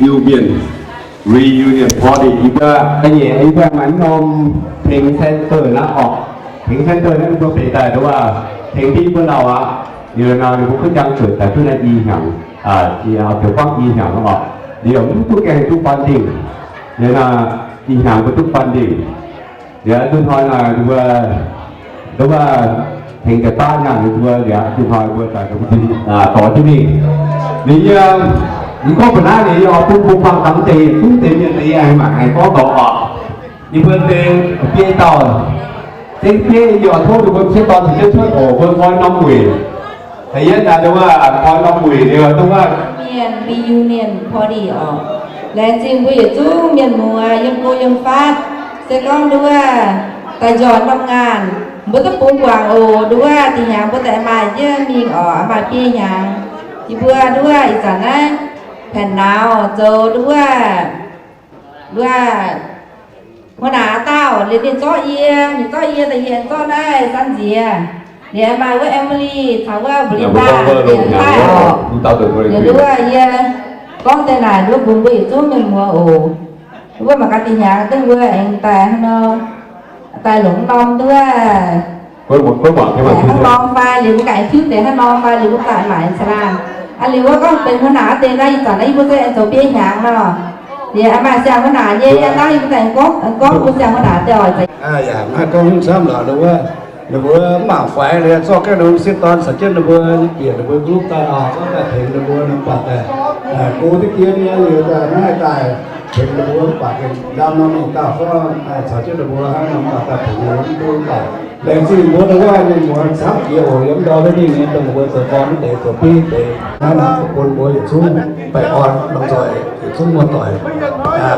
Reunion, reunion party, yie mbuo da'nyeic, yie mbuo maaih norm tengx center naaiv orqc. Tengx center naaiv mbuo benx daaih nduov waac tengx div mbuo lauh aqv. Liuz nor ninh mbuo kuv jang zuotc daaih duqv naaiv i hnyangx, ziouc buangv i hnyangx orqc. Liuz mv duqv gaengh duqv funding. Liuz nor i hnyangx mbuo duqv funding. Liuz duqv hnoi nor mbuo, nduov waac tengx deix baav nyaanh ninh mbuo liuz duqv hnoi mbuo daaih dorh jienv mingh. Liuz yie, mv gorngv mbuo naaiv liuz yie oix bun bun buangh dangx deix yietc zungv deix mienh deix yie aengx mangc aengx gorngv dorngx orqc. Ninh mbuo deix biei dauh, zengv biei yie oix tov ninh mbuo sieqv dorn caux jienv cuotv oc, mbuo nqoi norm wuic. Da'yietv naaic nduov waac nqoi norm wuic liuz nduov waac mienh reunion party orqc. Laengz zingh mbuo yietc zungv mienh muoz yiem go yiem fatv. Se gorngv nduov waac daaih njormh norm ngaanh, mbuo duqv bungx guangc oc. Nduov waac dih hnyangx mbuo daaih maaih jienv mingh orqc, maaih biei hnyangx. Yie mbuo nduov waac ih zanc naaiv paenx nauz zoux nduov waac, nduov waac huaav naaic dauh liuz ninh zorqv yie, ninh zorqv yie daaih yie zorqv naaiv San Nziex. Liuz maaih wuov Emily caux wuov Belinda liuz daaih orqc. Liuz nduov waac yie gorngv deix naaic nduov bun mbuo yietc zungv mienh muoz oc. Wuov mangc gaax dih hnyangx dengh mbuo aengx daaih hnangv nor, daaih longc norm nduov hnangv norm fai liuz mbuo gaax tiuv deix hnangv norm fai liuz mbuo gaax maaic caangh laangh. Aa, liuz wuov gorngv benx huaav naaic deix naaiv ih zanc naaiv yie mbuo se aengx zoux biei hnyangx nor. Liuz maaih siang-huaav naaic nyei, yie naaiv yie mbuo daaih gorngv, gorngv mbuo siang-huaav naaic deix oc. Yaac maiv gorngv haaix nyungc camv lorqc, ninh mbuo, ninh mbuo mv mangc faix liuz zorqv gaengh ninh mbuo sieqv dorn caux jienv ninh mbuo bieqc ninh mbuo group daaih oc, zorqv daaih tengx ninh mbuo nor mv baac daaih go diqv dien nyei liuz daaih maiv haih daaih tengx ninh mbuo mv baac gengh ndamv norm mingh dauh gorngv caux jienv ninh mbuo hnangv nor mv baac daaih tengx ninh mbuo mv duqv mv baac laengz zingh mbuo dongh wuov mienh muoz camv jiex oc, yiem ndau wuov mingh nyei dongh mbuo zoux dorn mv deix zoux bieiv deix hnangv nor bun mbuo yietc zungv baengh orn lomh nzoih yietc zungv muoz-doic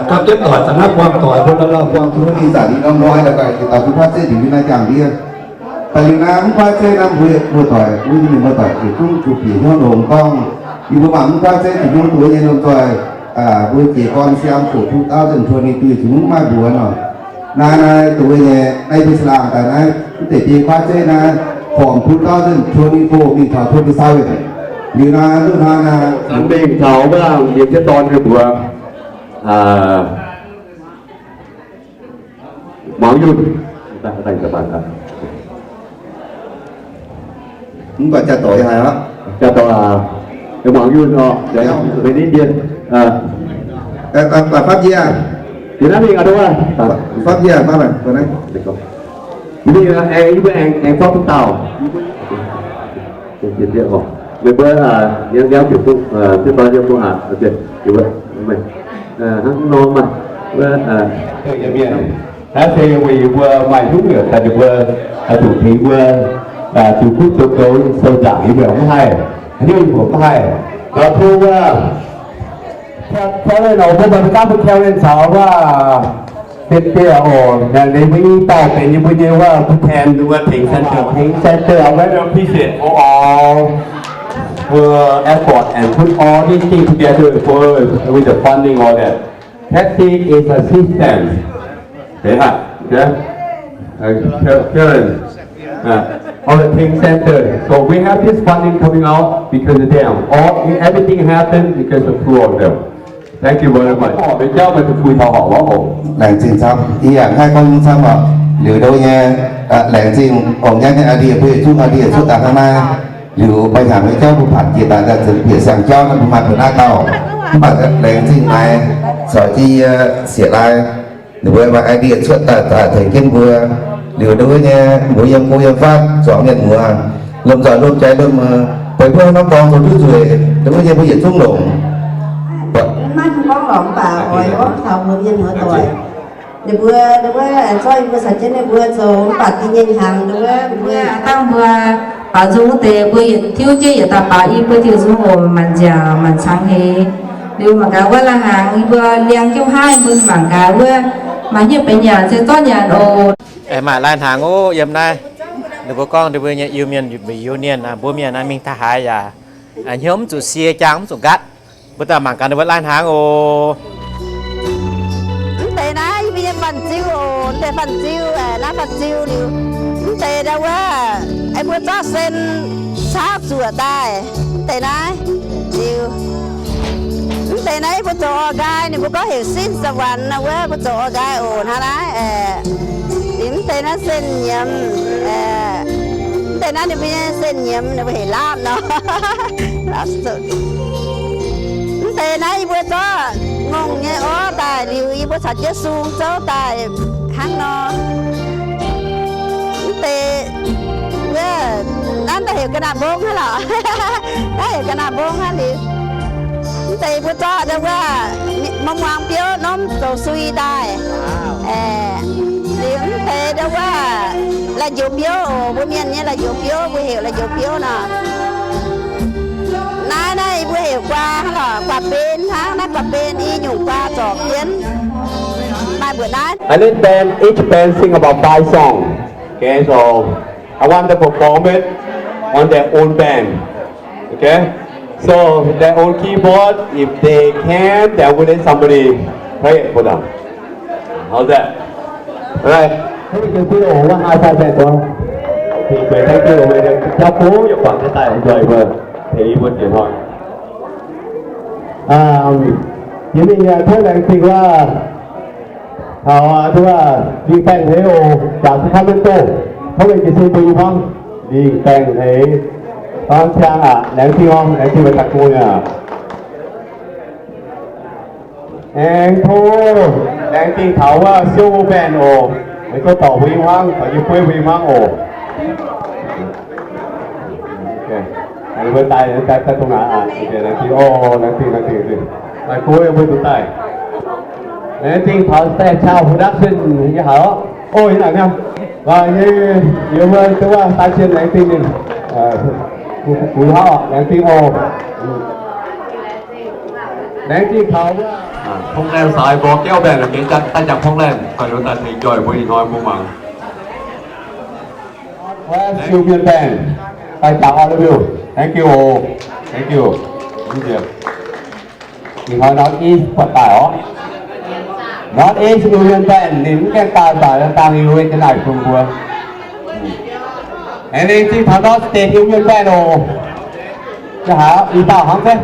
gapv jienv doic za'naaiv buangh doic mbuo nor buangh duqv ih zanc i norm hnoi daaih daaih bun kuaaiv zeiv ndingc yie naaiv jangx ndiev. Daaih liuz naaiv mv kuaaiv zeiv naaiv mbuo muoz-doic, mbuo nyei muoz-doic yietc zungv zuqc bieqc hnyouv longx gorngv, yie mbuo mangc mv kuaaiv zeiv zuqc hnyouv duqv nyei lomh nzoih, mbuo jiez gorn siang doqc two thousand twenty-two zuqc mv maaih mbuox nor. Naaiv naaiv duqv nyei, naaiv mbuo sa'laangh daaih naaiv mv deix biei kuaaiv zeiv naaiv, from two thousand twenty-four mingh taux twenty-seven. Liuz naaiv nduqc hnoi naaiv mingh taux wuov mienh jienv dorn nyei mbuox. Muangx Yunh. Mv baac jaa-doic yaac haiz oc. Jaa-doic, muangx Yunh oc, maiv nitv ndie. Fatv Yie, yie naaiv mingh aqv, fatv Yie, fatv naaiv. Yie mbuo aengx, yie mbuo aengx, aengx zorqv duqv dauh. Meih mbuo, yie, yie bieqc duqv, zieqv dorn yiem bung haac. Hnangv nor maah. Naaiv se weic yie mbuo maaih hnyouv yaac daaih ninh mbuo zuqc tengx mbuo zuqc kuv zoux goux sou nzaangc yie mbuo mv haih. Hnyouv yie mbuo mv haih. Gauh tov wuov Carolyn oc, mbuo mangc gaax mbuo Carolyn caux wuov Betv Betv oc, ninh mbuo i dauh benx yie mbuo nyei wuov ผู้แทน wuov tengx center, tengx center. I very appreciate for all your effort and put all these things together for, with the funding, all that. Kathy is assistant. Okay, okay. Uh, Karen, uh, on the tengx center. So we have this funding coming out because of them. All, everything happened because of two of them. Thank you very much. Orv mbuo jauv maaih duqv fui taux horpc wuov oc. Laengz zingh camv. Yie yaac mv haih gorngv nyungc camv oc. Liuz nduov nyei, laengz zingh ong nyei aa ndie, mbuo yietc zungv aa ndie cuotv daaih hnangv naaiv. Liuz baaix hnyangx nyei jauv mbuo patc jiex daaih, daaih zunc bieqc siang-jauv naaiv mbuo maaih mbuo naaiv dauh. Mv baac laengz zingh maaiz caux jienv yie sieqv lai, ninh mbuo maaih aa ndie cuotv daaih tengx jienv mbuo. Liuz nduov nyei mbuo yiem go yiem fatv zuangx mienh muoz, lomh nzoih lomh jai lomh, beiv mbuo norm dorngx zoux duqv nzueic, nduov nyei mbuo yietc zungv longc. Maiv gorngv lorqc, mv baac oix gorngv taux mbuo mienh muoz-doic. Ninh mbuo, ninh mbuo zorqv yie mbuo caux jienv ninh mbuo zoux mv baac da'nyeic hnyangx, ninh mbuo, ninh mbuo dangh mbuo baaux nzung wuov deix, mbuo yietc tiuv jienv yietc dauh baaux i, mbuo ziouc nzung oc, maanc nziaauc maanc cangx heix. Liuz mangc gaax wuov lai-hnaangx yie mbuo liangx jienv haaix, mbuo mangc gaax wuov maaih hnyouv benx nyanc se zorqv nyanc oc. Maaih lai-hnaangx oc yiem naaiv. Ninh mbuo gorngv ninh mbuo nyei Iu-Mienh, Iu-Mienh, mbuo mienh naaiv mingh taux haaix yaac hnyouv mv zuqc sie, jaang mv zuqc nqatv. Mbuo daaih mangc gaax ninh mbuo lai-hnaangx oc. Mv deix naaiv yie mbuo nyei fanh ziu oc, mv deix fanh ziu, naaiv fanh ziu liuz, mv deix ndau wuov, mbuo zorqv sen saauv zuoqc daaih, mv deix naaiv liuz, mv deix Naaiv mbuo zoux orqc nqaai, ninh mbuo gorngv heuc สิ้นสวรรค์ naaiv wuov, mbuo zoux orqc nqaai oc hnangv naaiv. Mv deix naaiv sen nyiemz, mv deix naaiv ninh mbuo nyei sen nyiemz ninh mbuo heuc ลาบ nor. Mv deix naaiv yie mbuo zorqv ngongh nyei orv daaih liuz, yie mbuo caux jienv sung zouv daaih hnangv nor. Mv deix wuov, naaiv daaih heuc ga'naaiv mbong hnangv lorqc. Naaiv heuc ga'naaiv mbong hnangv liuz. Mv deix mbuo zorqv ndau wuov, muangx muangx biouv norm zoux sui daaih. Liuz mv deix ndau wuov, la'njoux biouv oc, mbuo mienh nyei la'njoux biouv, mbuo heuc la'njoux biouv nor. Naaiv naaiv yie mbuo heuc guaa hnangv lorqc, guaa ben hnangv, naaiv guaa ben i nyungc guaa zorc jienv. Maaih mbuoqc naaiv. And this band, each band sing about five songs. Okay, so I want to perform it on their own band. Okay? So their own keyboard, if they can, then we'll let somebody play it for them. How's that? Alright. Thank you, thank you, thank you. Jauv gouv yaac guangc jienv daaih enjoy mbuo, tengx yie mbuo njiec hnoi. Yie mingh tov laengz zingh wuov, taux duqv lingh baengh hleix oc, jaax Sacramento, tov laengz zingh se mbuo nyei hmuangv lingh baengh hleix. Dorn ciang aqv, laengz zingh oc, laengz zingh meih daaih gong nyei aqv. Aengx tov laengz zingh taux wuov Silver Band oc, aengx tov dorc mbuo nyei hmuangv, dorc yie bueiv mbuo nyei hmuangv oc. Mbuo daaih, daaih, daaih dongh naaic aqv. Laengz zingh oc, laengz zingh, laengz zingh, laengz zingh. Maaih gux yie mbuo zuqc daaih. Laengz zingh taux Daaih Cau Production nyei haic oc. Ov, yie naaic mi'aqv. Yie mbuo duqv daaih cien laengz zingh ninh. Gux hnangv oc, laengz zingh oc. Laengz zingh taux Portland, Saai Mborqv Gaeqv Band, daaih jangx Portland, daaih tengx joih mbuo ih hnoi mbuo mangc. West Iu Mien Band, daaih jangx orv le miuh. Thank you oc. Thank you. Ih hnoi North East buatc daaih orv. North East Iu Mien Band ninh mv gaengh daaih, daaih dangh Iu Mien ga'naaiv bun mbuo. Aengx laengz zingh taux North State Iu Mien Band oc. Haaix i dauh hnangv fai?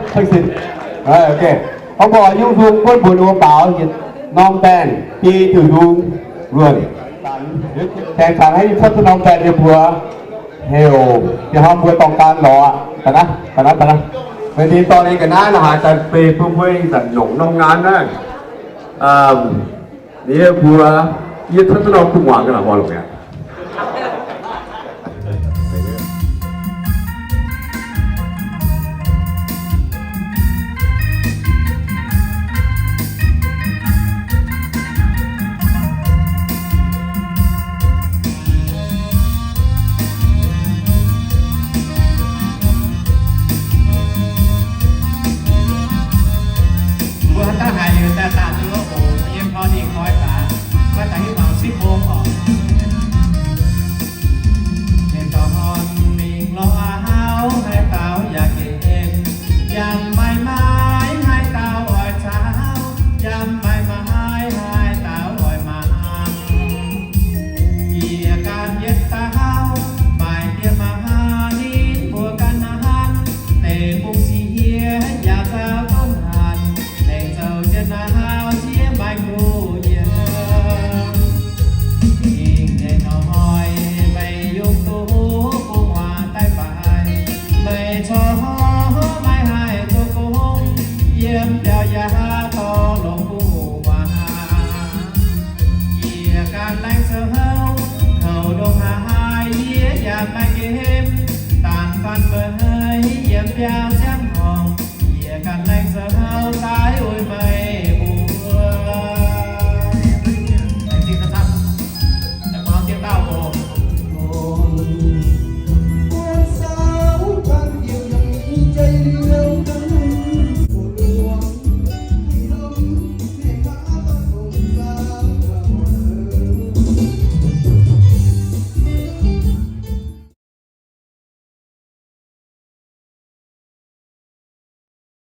Gorngv mbuo oix nyungc nzung buonv mbuox ninh mbuo baaux yietc norm band, biei diuc nzung luonh. Saeng-saengx haiv nyungc cuotv duqv norm band nyei mbuox heuc, da'hnangv mbuo dorh gan lorz aqv. Da'naaiv, da'naaiv, da'naaiv. Meih mbuo dorh ninh ga'naaiv lorz haaix daaih beiv bun mbuo ih zanc nyungc norm nqaan naaiv. Ninh mbuox yie cuotv duqv norm gu'nguaaz ga'naaiv longx mi'aqv. Mbuo haaix dauh haiz liuz daaih daaih duqv oc, yiem koi ninh koi daaih, koi daaih hiuv mangc sipv mbong oc. Mienh dorh horn mingh lorz a'hneiv, haaix dauh yaac gengh en, yaac maiv maaih haaix dauh oix caux, yaac maiv maaih haaix dauh oix mangc. Yie ganh yietc dauh maaih diex maaih haav ninh mbuo ganh hanc, deix bung sic yie yaac zaux duqv hanc, deix zoux jienv naaiv haav ziex maaih kuv yiem. Ih hnoi meih yungz duqv gu'nguaaz daaih faix, meih corc maiv haih zoux gong, yiem biauv yaac dorh longc gu'nguaaz. Yie ganh laengz zoux houv, kouv ndongc haaix yie yaac maiv gemh, dangh faanh meih yiem biauv